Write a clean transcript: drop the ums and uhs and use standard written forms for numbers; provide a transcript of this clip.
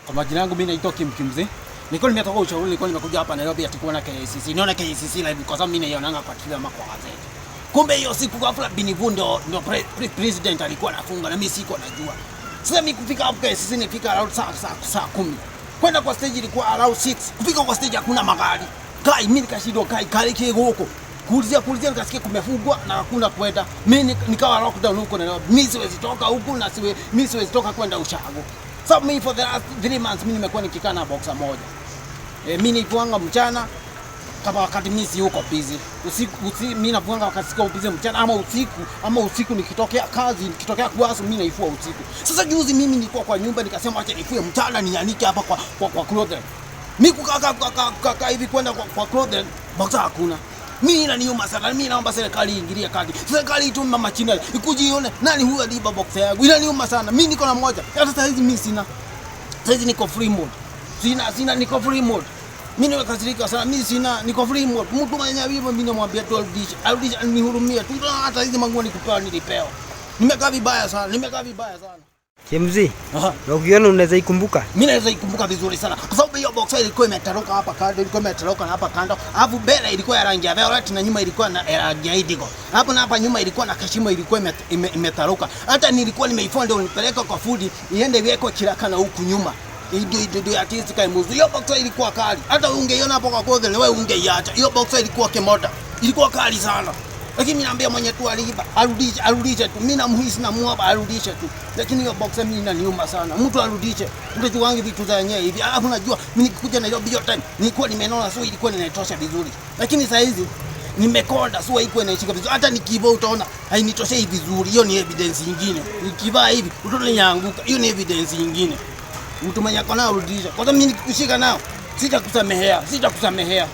Kwa majina yangu mimi naitwa Kim Kimzi. Nilikuwa nimetoka ushauri, nilikuwa nimekuja hapa Nairobi ati kuona KICC. Niona KICC live kwa sababu mimi naionanga kwa TV ama kwa gazeti. Kumbe hiyo siku ghafla Binivu ndio president alikuwa anafunga na mimi sikuwa najua. Sasa mimi kufika hapo KICC nilifika around saa 10. Kwenda kwa stage ilikuwa around 6. Kufika kwa stage hakuna magari. Kai mimi nikashindwa kai kali kigoko. Kuulizia kuulizia nikasikia kumefungwa na hakuna kwenda. Mimi nikawa lockdown huko Nairobi. Mimi siwezi toka huku na mimi siwezi toka kwenda ushago. So mimi for the last 3 months mimi nimekuwa nikikaa na boxer moja. Mimi nifuanga mchana kama wakati mimi si huko busy. Usiku mimi nafuanga wakati siko busy mchana ama usiku nikitokea kazi, nikitokea kuasu mimi naifua usiku. Sasa juzi mimi nilikuwa kwa nyumba nikasema acha nifue mchana nianike hapa kwa clothing. Mimi kukaa hivi kwenda kwa clothing boxer hakuna. Mimi inaniuma sana. Mimi naomba serikali iingilie kati. Serikali itume machina ikuje ione nani huyu aliiba boxer yangu. Inaniuma sana. Mimi niko na moja. Hata sasa hizi mimi sina. Sasa hizi niko free mode. Sina niko free mode. Mimi nimekasirika sana. Mimi sina, niko free mode. Mtu mwenye hivyo mimi namwambia tu arudishe. Arudishe nihurumie tu. Hata hizi manguo nikupewa nilipewa. Nimekaa vibaya sana. Nimekaa vibaya sana. Kimzi, Aha. na ukiona unaweza ikumbuka? Mimi naweza ikumbuka vizuri sana kwa sababu hiyo boxer ilikuwa imetaruka hapa kando, ilikuwa imetaruka na hapa kando, alafu mbele ilikuwa ya rangi ya violet na nyuma ilikuwa na rangi ya indigo. Hapo na hapa nyuma ilikuwa na kashimo ilikuwa imetaruka. Hata nilikuwa nimeifua ndio nipeleka kwa fundi iende iwekwe kiraka na huku nyuma. Ndio artist kaimuzu. Hiyo boxer ilikuwa kali. Hata ungeiona hapo kwa clothing wewe ungeiacha. Hiyo boxer ilikuwa kimoda. Ilikuwa kali sana. Lakini mimi naambia mwenye tu aliiba arudishe, arudishe tu. Mimi namhisi na muomba arudishe tu. Lakini hiyo boxer mimi inaniuma sana. Mtu arudishe. Mtu wangu vitu za yenyewe hivi. Alafu najua mimi nikikuja Nairobi hiyo time nilikuwa nimenona, so ilikuwa inanitosha vizuri. Lakini saa hizi nimekonda, so haikuwa inaishika vizuri. Hata nikivaa utaona hainitoshei vizuri. Hiyo ni evidence nyingine. Nikivaa hivi utaona inaanguka. Hiyo ni evidence nyingine. Mtu mwenye akona arudisha. Kwanza mimi nikikushika nao sitakusamehea, sitakusamehea.